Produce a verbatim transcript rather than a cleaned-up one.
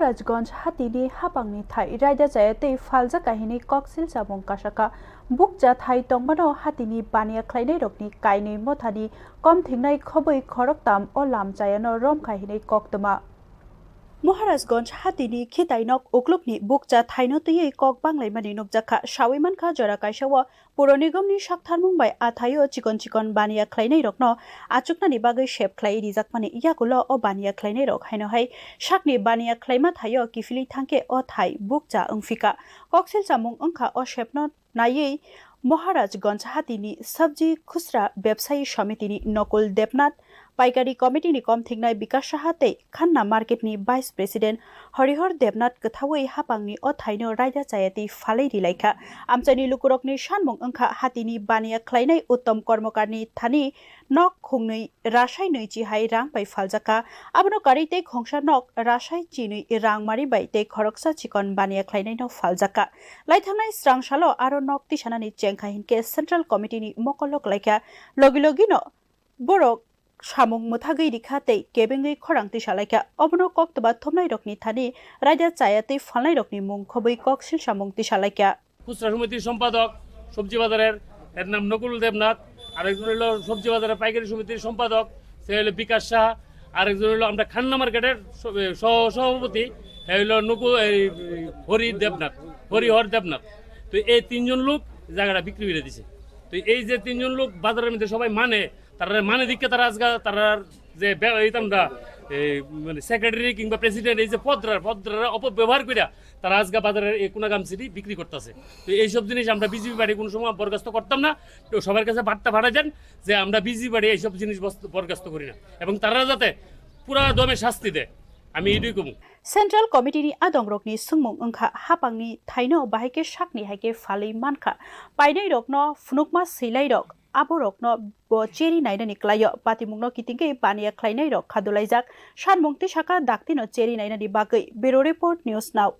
Maharajganj hatini hapangni thai raida chaya tei phaljak kahinwi koksil chamung kasaka. Bukcha thai tongmano hatini baniya khlainairokni kainwi mothani kom thingnai khobwi khoroktam o lam chayano rom kha hinwi koktwma. Maharajganj hatini khitai nok uklukni bukcha thaino twiwi kok banglaimani nukjakha. Sawi mankha jora kaisa o Puro Nigomni saktharmung bai a thaio chikon chikon baniya khlainairokno achuknani bagwi sep khlai rijakmani yagulo o baniya khlainairok haino hai sakni baniya khlaima thaio kiphilwi thangkhe o thai bukcha wngphika. Koksil chamung wngkha o sepno naiwi Maharajganj hatini Sabji Khusra Bebsayi Samitini Nokul Debnath, Paikari Committee ni kom thingnai Bikas Saha tei Khanna Market ni Vice President Horihor Debnath kwthawi hapangni o thaino raida chaya tei phalwi rilaikha. Amchaini lukurokni sanmung wngkha hatini baniya khlainai Uttom Kormokarni thani nok khungnwi rasai nwichi hai rang bai phaljakha. Abono karwi tei khongsa nok rasai chinwi rang mari bai tei khoroksa chikon baniya khlainaino phaljakha. Laithangnai srang salo aro nok tisanani chengkha hinkhe Central Committee ni mokolo kwlaikha. Logi logino borok samung mwthagwi rikha tei kebengwi khorang tisalaikha. Obono koktwma thumnairokni thani raida chaya tei phalnairokni mung khobwi koksil samung tisalaikha. Khusra Somitir সম্পাদক সবজি বাজারের, এর নাম নকুল দেবনাথ, আরেকজন হলো সবজি বাজারের পাইকারি সমিতির সম্পাদক, সে হলো বিকাশ সাহা, আরেকজন হলো আমরা খান্না মার্কেটের স-, এ, সহ সভাপতি, সে হলো নকুল, এই, হরি দেবনাথ, হরিহর দেবনাথ। তো এই তিনজন লোক জায়গাটা বিক্রি করে দিছে। তো এই যে তিনজন লোক বাজারের মধ্যে সবাই মানে, তারা মানে দিকে তারা আজকে তারা যে বে-, এই তো আমরা, এই মানে সেক্রেটারি কিংবা প্রেসিডেন্ট এই যে পদরা, পদরা অপব্যবহার করিয়া তারা আজকে বাজারে এই কুনাগাম সিটি বিক্রি করতেছে। তো এইসব জিনিস আমরা বিজেপি পার্টি কোনো সময় বরখাস্ত করতাম না। তো সবার কাছে বার্তা পাঠাই দেন যে আমরা বিজেপি পার্টি এইসব জিনিস বস-, বরখাস্ত করি না এবং তারা যাতে পুরা দমে শাস্তি দেয়, আমি এটাই কমু। Central Committee ni adongrokni swngmung wngkha hapangni thaino bahai khe sakni hai khe phalwi mankha. Painairokno phunukma swilairok aborokno bo cheri nainani klaio. Patimungno kitingwi baniya khlainairok khadulaijak. Sanmung tisaka daktino cheri nainani bagwi. Bureau Report, News Now.